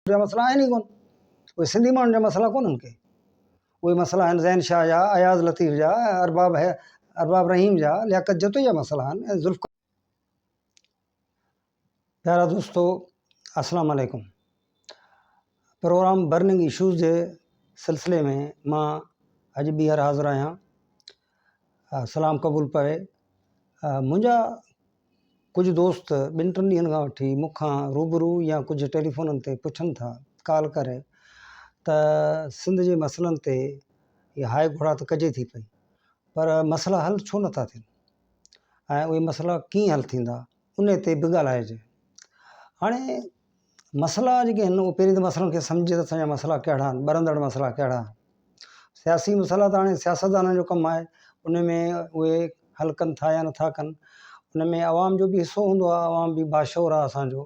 جا مسئلا آهن ئي ڪونه، اهي سنڌي ماڻهن جا مسئلا ڪونهن ڪي، اهي مسئلا آهن زين شاهه جا، اياز لطيف جا، ارباب ارباب رحيم جا، لياقت جتوئي جا مسئلا آهن ۽ ذوالفقار. پيارا دوستو السلام عليڪم پروگرام برننگ اشوز جي سلسلي ۾ مان اڄ ٻيهر حاضر آهيان سلام قبول پوي منهنجا ڪجهه دوست ٻن ٽن ڏينهن کان وٺي مون کان روبرو يا ڪجهه ٽيليفونن تي پڇن ٿا ڪال ڪري ته سنڌ جي مسئلن تي هي هاء گهوڙا ته ڪجي ٿي پئي پر مسئلا حل ڇو نٿا ٿين ۽ اهي مسئلا ڪيئن حل ٿيندا ان تي به ڳالهائجي هاڻي مسئلا جيڪي آهن اهي پهرين ته مسئلن کي سمجهجي ته اسانجا مسئلا ڪهڙا آهن ٻرندڙ مسئلا ڪهڙا آهن سياسي مسئلا ته هاڻي سياستدانن جو ڪم آهي ان ۾ اهي حل ڪن ٿا يا نٿا ڪن ان ۾ عوام جو به حصو هوندو آهي عوام به باشعور آهي اسانجو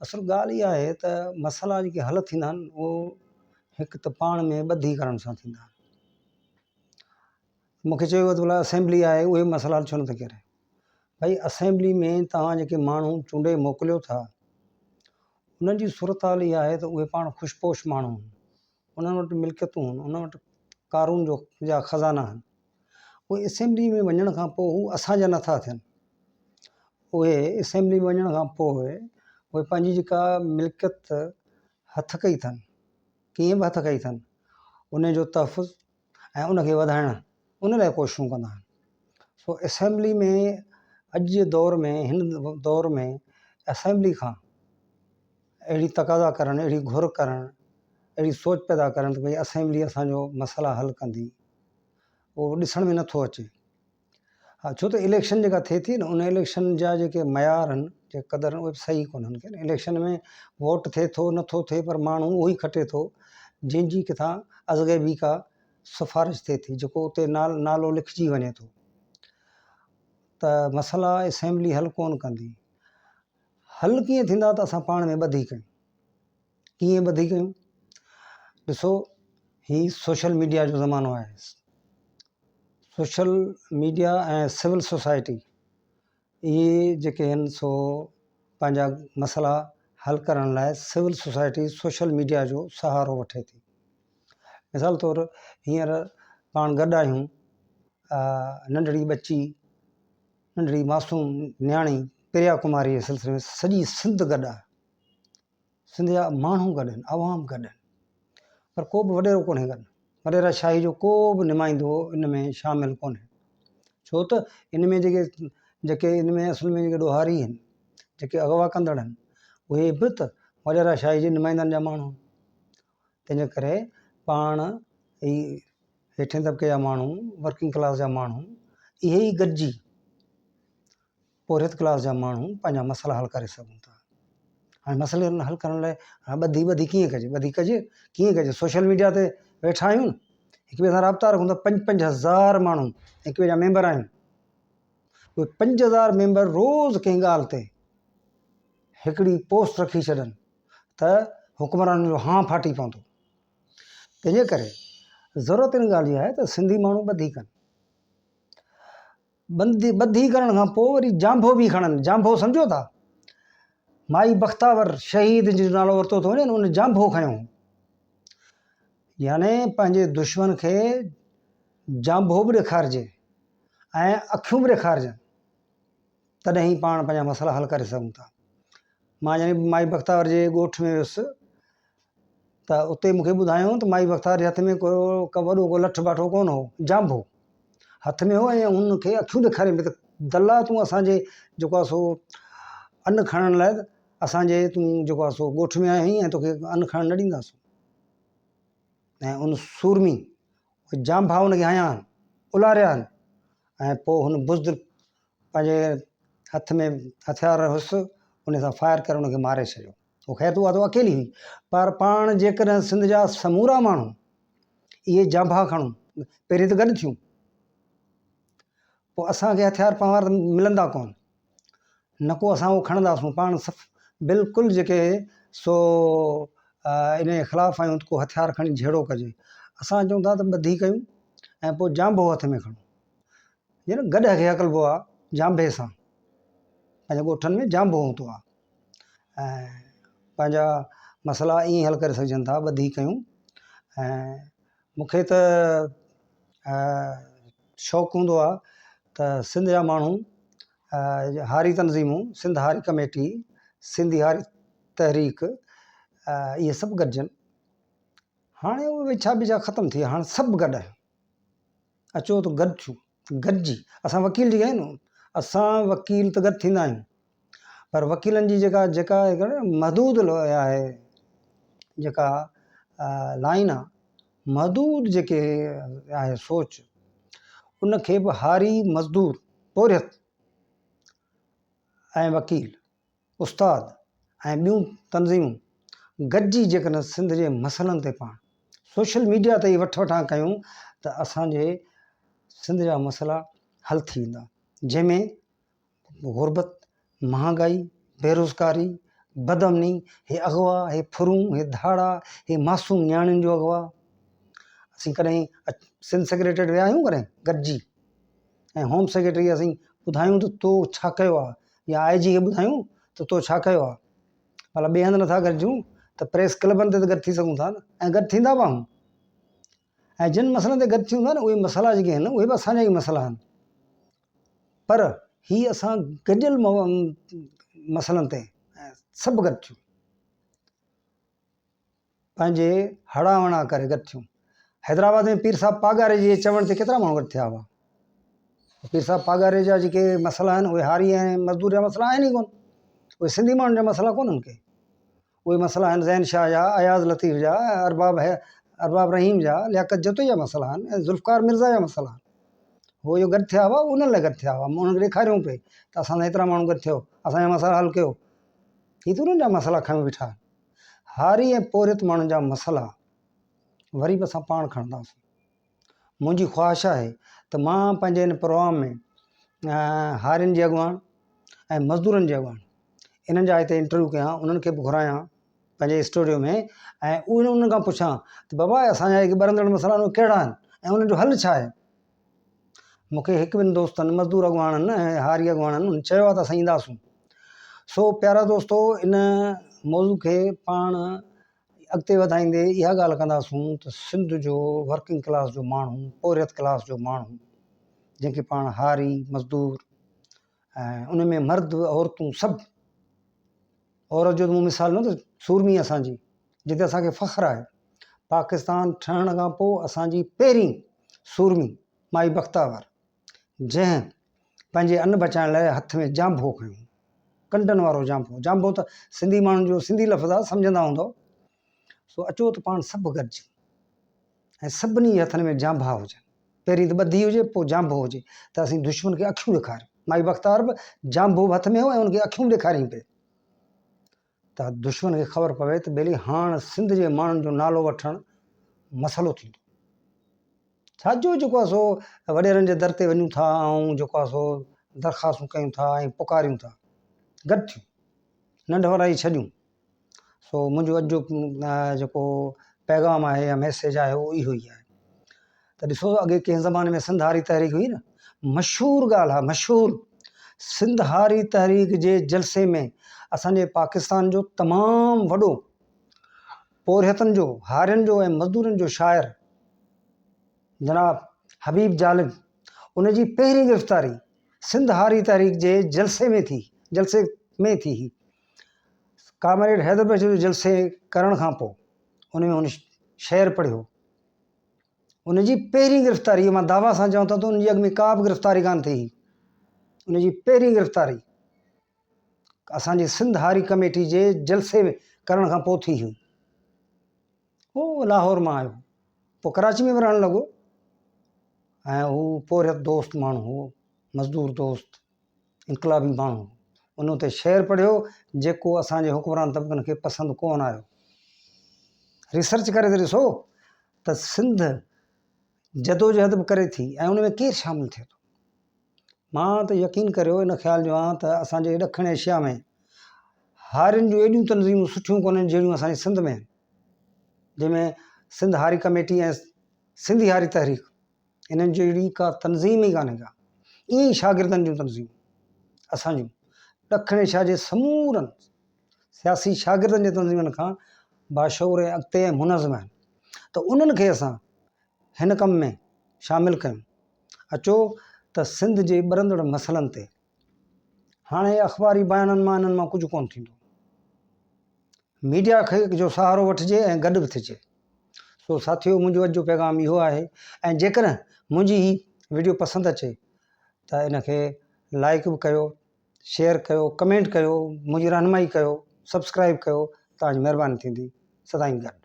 اصل ڳالهه اها آهي ته مسئلا جيڪي حل ٿيندا آهن اهو هڪ ته پاڻ ۾ ٻڌي ڪرڻ سان ٿيندا آهن مونکي چيو ويو ته ڀلا اسيمبلي آهي اهي مسئلا حل ڇو نٿا ڪري ڀئي اسيمبلي ۾ توهان جيڪي ماڻهو چونڊي موڪليو ٿا انهن جي صورتحال اها آهي ته اهي پاڻ خوش پوش ماڻهو آهن انهن وٽ ملڪيتون آهن انهن وٽ قارون جو جا خزانا آهن اهي اسيمبلي ۾ وڃڻ کان پوء هو اسانجا نٿا ٿين اهي اسيمبلي ۾ وڃڻ کان پوء اهي پنهنجي جيڪا ملڪيت هٿ ڪئي اٿن ڪيئن به هٿ ڪئي اٿن ان جو تحفظ ۽ ان کي وڌائڻ ان لاء ڪوششون ڪندا آهن سو اسيمبلي ۾ اڄ جي دور ۾ هن دور ۾ اسيمبلي کان اهڙي تقاضا ڪرڻ اهڙي گهر ڪرڻ اهڙي سوچ پيدا ڪرڻ ته ڀئي اسيمبلي اسانجو مسئلا حل ڪندي اهو ڏسڻ ۾ نٿو اچي ها ڇو ته اليڪشن جيڪا ٿئي ٿي نه ان اليڪشن جا جيڪي معيار آهن جيڪي قدر آهن اهي به صحيح ڪونهن ڪي اليڪشن ۾ ووٽ ٿئي ٿو نٿو ٿئي پر ماڻهو اهو ئي کٽي ٿو جنهن جي ڪٿان ازغيبي ڪا سفارش ٿئي ٿي جيڪو اتي نالو لکجي وڃي ٿو ته مسئلا اسيمبلي حل ڪونه ڪندي حل ڪيئن ٿيندا ته اسان پاڻ ۾ ٻڌي ڪيون ڪيئن ٻڌي ڪيون ڏسو هي سوشل ميڊيا جو زمانو آهي سوشل ميڊيا ۽ سول سوسائٽي اهي جيڪي آهن سو پنهنجا مسئلا حل ڪرڻ لاء سول سوسائٽي سوشل ميڊيا جو سهارو وٺي ٿي مثال طور هينئر پاڻ گڏ آهيون ننڍڙي ٻچي ننڍڙي معصوم نياڻي پريا ڪماري جي سلسلي ۾ سڄي سنڌ گڏ آهي سنڌ جا ماڻهو گڏ آهن عوام گڏ آهن پر ڪو به وڏيرو ڪونهي گڏ وڏيرا شاهي جو ڪو به نمائندو ان ۾ شامل ڪونهي ڇو ته ان ۾ جيڪي جيڪي ان ۾ اصل ۾ جيڪي ڏوهاري آهن جيڪي اغوا ڪندڙ آهن اهي به ته وڏيرا شاهي جي نمائندن جا ماڻهو آهن تنهنجي ڪري پاڻ هي هيٺين طبقي جا ماڻهو ورڪنگ ڪلاس جا ماڻهو اهي ئي گڏجي پورهيت ڪلاس جا ماڻهو پنهنجا مسئلا حل ڪري سگهون ٿا هاڻي مسئلي حل ڪرڻ لاء ٻڌي ٻڌي ڪيئن ڪجي ٻڌي ڪجي ڪيئن ڪجي سوشل ميڊيا تي ويٺا آهيون هڪ ٻئي سان رابطا رکون ٿا پنج پنج هزار ماڻهو هڪ ٻئي جا ميمبر آهيون اهي 5000 ميمبر روز ڪنهن ڳالهه تي هڪڙي پوسٽ رکي ڇڏن ته حڪمرانن جو هانء ڦاٽي پوندو. تنهنجي ڪري ضرورت ان ڳالهه جي آهي ته سنڌي ماڻهو ٻڌي ڪن. ٻڌي ٻڌي ڪرڻ کان پوء وري جانڀو به کڻن. جانڀو سمجهو ٿا؟ مائي بختاور شهيد جو نالو ورتو ٿو وڃي نه ان جانڀو کنيو هو. يعني پنهنجي دشمن کي جانڀو به ڏيکارجي ۽ اکيون به ڏيکارجن. تڏهن ئي پاڻ پنهنجا مسئلا حل ڪري سگهون ٿا. مان جڏهن مائي بختاور جي ڳوٺ ۾ ويس ته اتي مون کي ٻڌايائون ته مائي بختاور جي هٿ ۾ ڪو وڏو ڪو لٺ باٺو ڪونه هو، جانڀو هٿ ۾ هو ۽ هن کي اکيون ڏيکاريائين پئي ته دلا تون اسان جي جيڪو آهي سو ان کڻڻ لاء اسان جي تون جيڪو آهي سو ڳوٺ ۾ آيو آهين ۽ توکي ان کڻڻ نه ڏينداسون. ۽ ان سورمي جانڀا ان کي هنيا آهن، الاريا آهن ۽ پوء هن بزدل پنهنجي هٿ ۾ هٿيار هيس ان سان فائر ڪري ان کي ماري ڇڏيو. هو خير ته اها ته اڪيلي هئي پر پاڻ جيڪڏهن سنڌ جا سمورا ماڻهو اهي جانڀا کڻون پهرين ته گڏ ٿيون پوء اسان کي هٿيار پنهوار ته ملندا ڪونه نه ڪو اسان اهو کڻنداسون پاڻ صف بلڪل جيڪي سو ان جي خلاف آهيون ته ڪو هٿيار کڻي جهيڙو ڪجي اسان چئون ٿا ته ٻڌي ڪيون ۽ پوء جانڀو هٿ ۾ کڻون جيئن گڏهه کي هڪلبو آهي جانڀي سان پنهنجي ڳوٺن ۾ جانڀو هوندو آهي ۽ پنهنجا مسئلا ائين حل ڪري سگهجن ٿا ٻڌي ڪيون ۽ مون کي ته شوق هوندو آهي ته سنڌ جا ماڻهو هاري تنظيمون سنڌ هاري ڪميٽي سنڌي هاري تحريڪ اهي سڀ گڏجن هاڻي اهي ويڇا ٻيڇا ختم ٿي ويا هاڻي سڀ گڏ آهيون اچو ته گڏ ٿيون گڏجي اسان وڪيل جيڪي آهيون نه اسان وڪيل ته گڏ ٿيندا آهيون پر وڪيلن جي جيڪا جيڪا محدود آهي جيڪا لائن آهي محدود جيڪي آهي سوچ ان کي به هاري مزدور پورهيت ۽ وڪيل استاد ۽ ٻيون تنظيمون گڏجي جيڪڏهن سنڌ جي مسئلن تي پاڻ سوشل ميڊيا تي ئي وٺ وٺان ڪيون ته اسان جي سنڌ جا مسئلا حل ٿي ويندا جنهن ۾ غربت، مهانگائي، بيروزگاري، بدامني، هي اغوا، هي ڦرون، هي ڌاڙا، هي معصوم نياڻين جو اغوا اسين ڪڏهن سنڌ سيڪريٽريٽ ويا آهيون ڪڏهن گڏجي ۽ هوم سيڪريٽري اسين ٻڌايون ته تو ڇا ڪيو آهي يا آء جي کي ٻڌايون ته تو ڇا ڪيو آهي ڀلا ٻئي هنڌ نٿا گڏجون ته پريس ڪلبن تي ته گڏ ٿي سگهون ٿا نه ۽ گڏ ٿيندا به آهيون ۽ جن مسئلن تي گڏ ٿيون ٿا نه اهي مسئلا جيڪي آهن اهي به اسانجا ئي مسئلا آهن پر هي اسان گڏيل مسئلن تي سڀ گڏ ٿيون پنهنجي هڙان وڙان ڪري گڏ ٿيون. حيدرآباد ۾ پير صاحب پاڳاري جي چوڻ تي ڪيترا ماڻهو گڏ ٿيا هئا. پير صاحب پاڳاري جا جيڪي مسئلا آهن اهي هاري ۽ مزدور جا مسئلا آهن ئي ڪونه. اهي سنڌي ماڻهن جا مسئلا ڪونهن ڪي. اهي مسئلا آهن زين شاهه جا، اياز لطيف جا، ارباب ارباب رحيم جا، لياقت جتوئي جا مسئلا آهن ۽ ذوالفقار مرزا جا مسئلا آهن. هو جو گڏ ٿيا هئا انهن لاء گڏ ٿيا هئا. مون انهن کي ڏيکاريو پئي ته اسان سان هيترا ماڻهو گڏ ٿيو، اسان جا مسئلا حل ڪيو. هي ته انهن جا مسئلا کنيو بيٺا آهن. هاري ۽ پورهيت ماڻهن جا مسئلا وري به اسان پاڻ کڻنداسون. منهنجي خواهش آهي ته مان پنهنجي ان پروگرام ۾ هارين جي اڳواڻ ۽ مزدورن جي اڳواڻ انهن جا هتي انٽرويو ڪيان انهن کي به گهرايان پنهنجي اسٽوڊيو ۾ ۽ انهن کان پڇان ته بابا اسان جا جيڪي ٻرندڙ مسئلا آهن اهي ڪهڙا آهن ۽ انهن جو حل ڇا آهي؟ مون کي هڪ ٻن دوستن مزدور اڳواڻن ۽ هاري اڳواڻن انهن چيو آهي ته اسان اينداسون. سو پيارا دوستو ان موضوع کي پاڻ اڳتي وڌائيندي اها ڳالهه ڪنداسون ته سنڌ جو ورڪنگ ڪلاس جو ماڻهو پورهيت ڪلاس جو ماڻهو جنهن کي پاڻ هاري مزدور ۽ ان ۾ مرد عورتون سڀ عورت جو ته مون مثال ڏنو ته سورمي اسان جي جتي اسان کي فخر آهي پاڪستان ٺهڻ کان پوء اسان جي پهرين سورمي مائي بختاور جنهن پنهنجي ان بچائڻ لاء هٿ ۾ جانڀو کنيو ڪنڊن وارو جانڀو جانڀو ته سنڌي ماڻهن جو سنڌي لفظ آهي سمجهندا هوندو سو اچو ته پاڻ سڀ گڏجي ۽ سڀني جي هٿن ۾ جانڀا هجن پهرين ته ٻڌي هجي پوء جانڀو هجي ته اسين دشمن کي اکيون ڏيکاريون مائي بختار به جانڀو به هٿ ۾ هو ۽ ان کي اکيون به ڏيکاريائين پئي ته دشمن کي خبر پوي ته ٻيلي هاڻ سنڌ جي ماڻهن جو نالو وٺڻ مسئلو ٿيندو. ڇا جو جيڪو آهي سو وڏيرن جي در تي وڃون ٿا ۽ جيڪو آهي سو درخواستون ڪيون ٿا ۽ پڪاريون ٿا. گڏ ٿيون. ننڍ وڏائي ڇڏيون. سو منهنجو اڄ جو جيڪو پيغام آهي يا ميسيج آهي اهو اهو ئي آهي ته ڏسو اڳي ڪنهن زماني ۾ سنڌ هاري تحريڪ هئي نه مشهور ڳالهه آهي مشهور سنڌ هاري تحريڪ جي جلسي ۾ اسانجي پاڪستان جو تمام وڏو پورهيتن جو هارين جو ۽ مزدورن جو شاعر جناب حبيب جالب ان جي پهرين گرفتاري سنڌ هاري تحريڪ جي جلسي ۾ ٿي جلسي ۾ ٿي هئي ڪامريڊ حيدر بخش جو جلسي ڪرڻ کان پوء ان ۾ هن شعر پڙهيو. ان جي پهرين گرفتاري مان دعويٰ سان چوان ٿو ته ان جي اڳ ۾ ڪا به گرفتاري ڪانه ٿي هئي. ان جي پهرين گرفتاري اسان جي سنڌ هاري ڪميٽي جي جلسي ڪرڻ کان پوء ٿي هئي. هو لاهور مان آيو پوء ڪراچي ۾ به رهڻ لڳو ۽ هو پورهيت دوست ماڻهو هو مزدور دوست انقلابي ماڻهو هو. ان اتي شعر پڙهيو جيڪو اسان جي حڪمران طبقن کي پسند ڪونه آيو. ريسرچ ڪري ته ڏسو ته سنڌ جدوجهد به ڪري ٿي ۽ ان ۾ ڪير شامل ٿئي ٿو. مان ته يقين ڪريو ان خيال جو آهيان ته اسان جي ڏکڻ ايشيا ۾ هارين جون ايڏيون تنظيمون سٺيون ڪونهن جهڙيون اسان جي سنڌ ۾ آهن جنهن ۾ سنڌ هاري ڪميٽي ۽ سنڌي هاري تحريڪ انهن جهڙي ڪا تنظيم ئي ڪانهي ڪا. ائين ئي شاگردن جون تنظيمون اسان جون ڏکڻ ايشيا جي سمورن سياسي شاگردن جي تنظيمن کان باشعور ۽ اڳتي ۽ منظم آهن ته انهن کي اسان هن ڪم ۾ شامل ڪيون. اچو ته سنڌ جي ٻرندڙ مسئلن تي هاڻي اخباري بيانن مان انهن مان ڪجهه ڪونه ٿيندو. ميڊيا کي جو سهارو وٺجي ۽ گڏ به ٿجي. سو ساٿيو منهنجو اڄ جو پيغام اهو آهي ۽ جيڪڏهن منهنجي هي وڊيو پسند اچي ته ان کي لائڪ به ڪيو شيئر ڪيو ڪمينٽ ڪيو منهنجي رهنمائي ڪيو سبسڪرائب ڪيو توهان جي مهرباني ٿيندي سدائين گڏ.